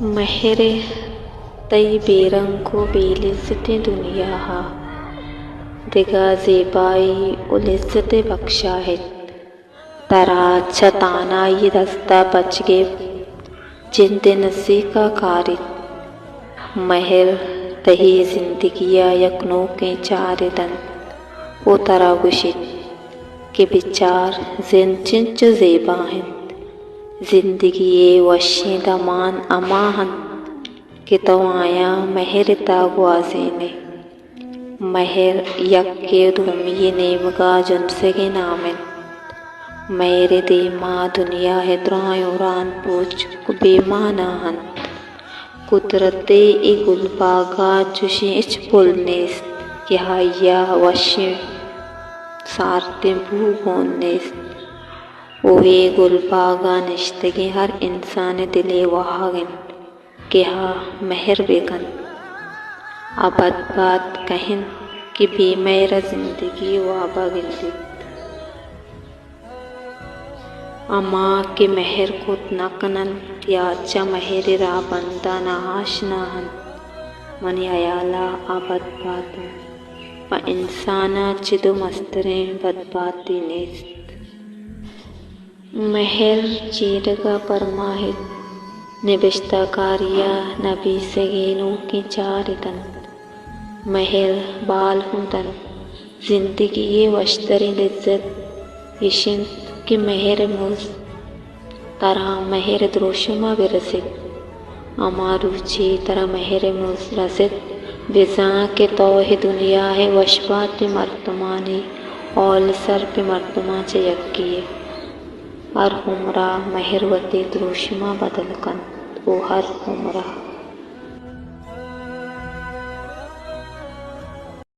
مہر ءِ تئی بے رنگ ءُ بے لذتیں دنیا ءَ دگہ زیبائی ءُ لذتے بکشا اِت۔ ترا چہ تانائی ءِ دست ءَ پچ گپت، جند ءِ نزیک ءَ کاریت۔ مہر تئی زندگی ءَ یک نوکیں چارے دنت ءُ ترا گوشیت کہ بچار، زند چنچو زیبا اِنت۔ زندگی ءِ وشیں دمان ہما اَنت کہ تو آیاں مہر ءِ تہا گوازین ئے۔ مہر یکے ءُ دومی ءِ نیمگ ءَ جنزگیں نام اِنت۔ مہر ءِ دیم ءَ دنیا ءِ درائیں ہوران پوچک ءُ بے مانا اَنت۔ قدرت ءِ اے گلباگ ءَ چوشیں ہچ پل نیست کہ آئی ءَ وشیں سارتیں بو گون نیست۔ ءُ اے گلباگ ءَ نشتگیں ہر انسان ءِ دل ءِ واہگ اِنت کہ آ مہر بہ کنت۔ آ بدبہت کئے اِنت کہ بے مہر ءَ زندگی ءِ واب ءَ گندیت۔ ہما کہ مہر کت نہ کن اَنت یا چہ مہر ءِ راہبند ءَ ناآشنا اَنت، منی ہیال ءَ آ بدبہت اَنت۔ پہ انسان ءَ چد ءُ مستریں بدبہتی نیست۔ مہر چیرگ ءَ پرماہیت۔ نبشتہ کاری ءَ نبیسگ ءِ نوکیں چارے دنت۔ مہر بال ہوں دنت۔ زندگی ءِ وشتریں لذت ایش اِنت کہ مہر ءِ مز ترا مہر ءِ دروشم ءَ بہ رسیت۔ ہما روچے ترا مہر ءِ مز رسیت، بزاں کہ تو اے دنیا ءِ وشباتیں مردمانی اول سر پہ مردماں چہ یکے ئے۔ ہر عمر ءَ مہر وتی دروشم ءَ بدل کنت ءُ ہر عمر ءَ